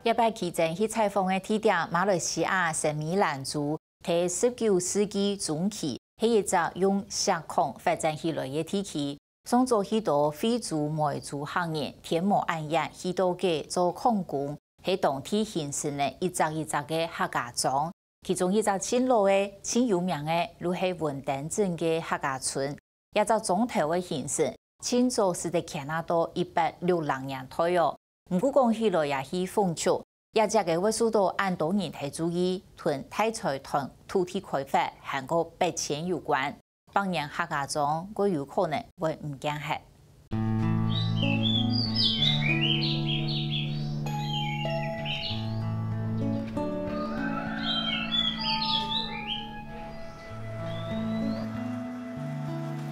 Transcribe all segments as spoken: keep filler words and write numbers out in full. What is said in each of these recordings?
這擺啟程去採訪个地點，馬來西亞森美蘭州，在十九世紀中期，係一隻用石礦發展起來个地區。上早許多惠州、梅州客人天無暗夜去到該做礦工，係當地形成了一隻一隻个客家庄。其中一隻盡老个、盡有名个，就係文旦鎮个客家村。這隻庄頭个形成，盡早使得牽涉到一八六零年代哦。毋過講起來也係風趣，這隻个會受到恁多人个注意，同大財團土地開發還過八千有關。百年客家庄，過有可能會毋見忒。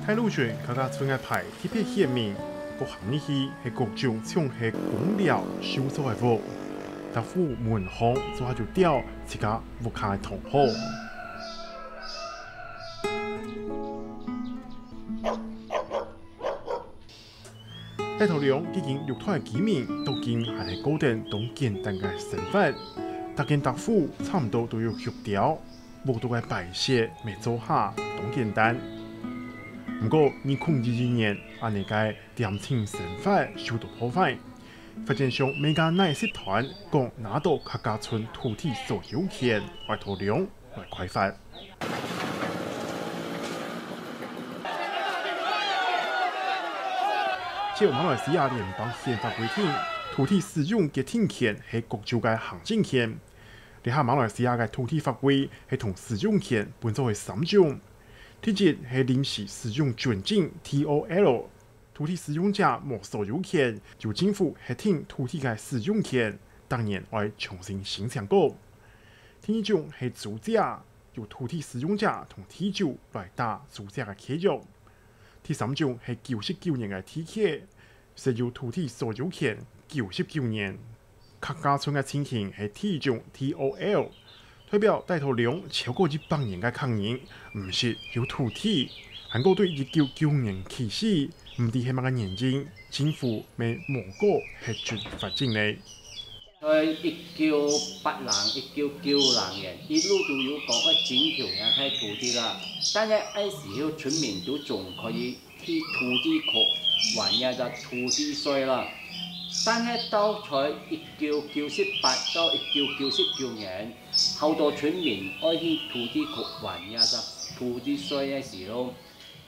大路上客家村个牌特別顯明，過行入去係各種像係公寮、舊式个屋，逐戶門項做下就吊自家屋下个堂號。 大頭鄉已經六代个居民，到今還係過等當簡單个生活。逐間逐戶差毋多都有畜鳥，屋肚个擺設乜做下當簡單。毋過，二空二二年，恁呢个恬靜生活受到破壞。發展商Mega Night集團講拿到客家村土地所有權，愛討論 來開發。照馬來西亞聯邦憲法規定，土地使用決定權係各州个行政權。這下馬來西亞个土地法規係同使用權分做係三種。第一係臨時使用准證T O L，土地使用者無所有權，由政府核定土地个使用權，逐年愛重新申請過。第二種係租借， 由土地使用者同地主來打租借个契約。第三種係九十九年个地契，設有土地所有權九十九年。客家村个情形係第一種T O L，代表戴頭鄉超過一百年个客人毋識有土地，還過對一九九五年起始，毋知係麼个原因，政府乜無過核准發展呢？ 在一九八零、一九九零年，一路都有講愛徵求這塊土地啦，但係該時候村民都總可以去土地局還這隻土地稅啦。但係到在一九九八到一九九九年，好多村民愛去土地局還這隻土地稅个時候，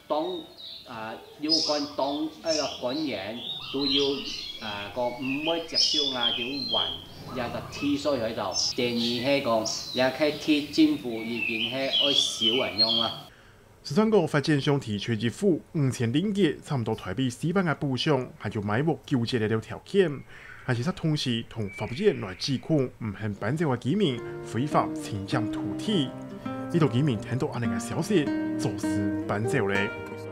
當，啊，有關當，該个官員都有，啊，講毋會接受啊，就還這个地稅該兜。第二係講，這个地政府已經係愛收恁樣啦。就算講發展商提出一戶五千零一，差毋多台幣四萬个補償，還有買屋糾結个條件， 還係同時同法院來指控毋肯搬走个居民非法侵佔土地。這兜居民聽到恁呢个消息，做事搬走咧。搬走了，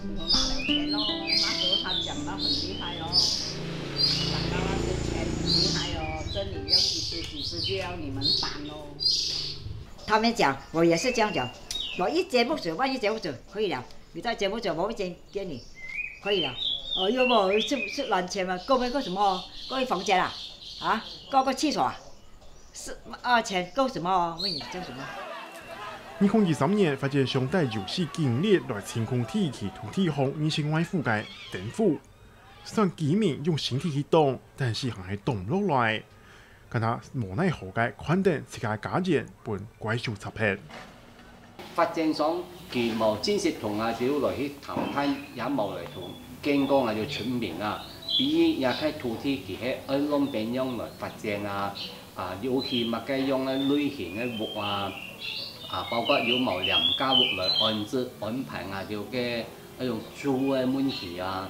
都拿了錢咯，那時候他講到很厲害哦，講到那些錢很厲害哦，這裡要幾十幾十就要你們搬咯。 他們講，我也是這樣講，我一間屋子，換一間屋子，可以了。你在間屋子，我一間給你，可以了。哦，又不是是亂錢嘛，夠不夠什麼？夠一房間啊？啊，夠个廁所啊？是啊，錢夠什麼？問你夠什麼？二零二三年，發展商帶遊戲經歷來清空地區土地項人身外戶个燈戶。 雖然居民用身體去擋，但是還係擋毋落來。該兜無奈何个看等自家家園分怪獸拆忒。發展商佢無正式同𠊎兜來去談判，也無來同見過𠊎兜村民啊。比如這塊土地佢係愛仰般樣來發展啊，啊，有起麼个樣个類型个屋啊，啊，包括有無廉價屋來安置安排𠊎兜个該種住个問題啊。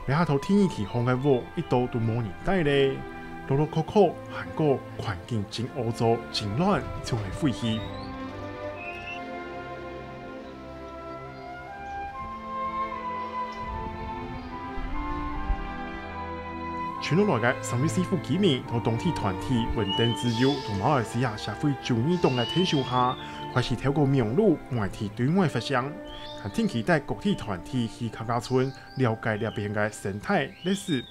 這下頭第二期項个屋，一到都無人戴咧，落落硞硞，還過環境真齷齪、真亂，就係廢棄。尋落來个三位四府居民同當地團體穩定自由同馬來西亞社會主義黨个𢯭手下，開始透過網路、媒體對外發聲，還定期帶各地團體去客家村了解這片个生態歷史。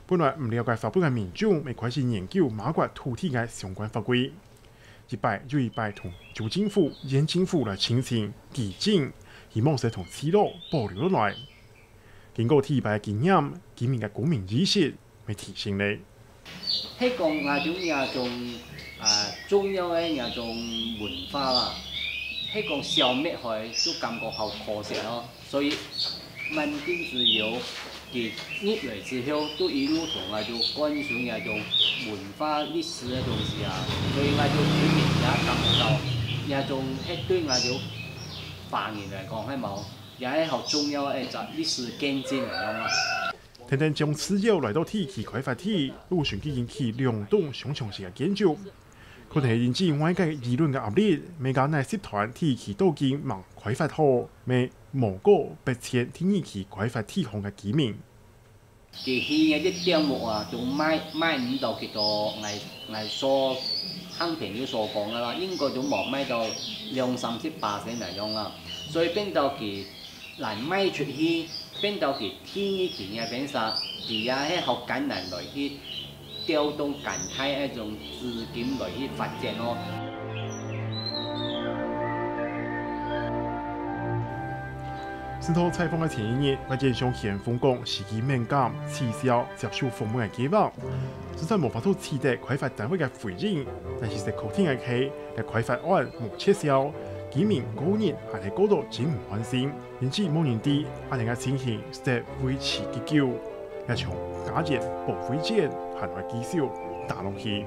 本來毋了解法律个民眾，也開始研究馬國土地个相關法規。一擺又一擺同州政府、縣政府來申請、舉證，希望先同聚落保留落來。經過第一擺个經驗，居民个公民意識 會提升咧。係講𠊎兜這種啊重要个這種文化啦，係講消滅忒就感覺好可惜咯。所以慢慢仔由佢入來之後，都一路同𠊎兜灌輸這種文化歷史个東西啊，所以𠊎兜居民也感覺到這種係對𠊎兜華人來講係無，也係好重要个一隻歷史見證恁樣啊。 跈等張志友來到地區開發地，路上已經起兩棟相像式个建築。可能係因為外界輿論个壓力，每家哪集團地區都緊忙開發好，乜無過迫遷第二期開發地項个居民。佢起个這點屋啊，就賣賣毋到幾多，𠊎𠊎所聽朋友所講个啦，應該就無賣到兩三十巴仙恁樣啦，所以變到佢 難賣出去，變到佢第二期个變化，佢也係好艱難來去調動更大个一種資金來去發展哦。順道採訪个前一日，外電上旋風講時機敏感，取消接受訪問个計畫。雖然無法度取得開發單位个回應，但係確定个係，該開發案無撤銷，居民過日還係過到真毋安心。 因此無人知恁樣个情形會維持幾久，也從家園保衛戰還會繼續打落去。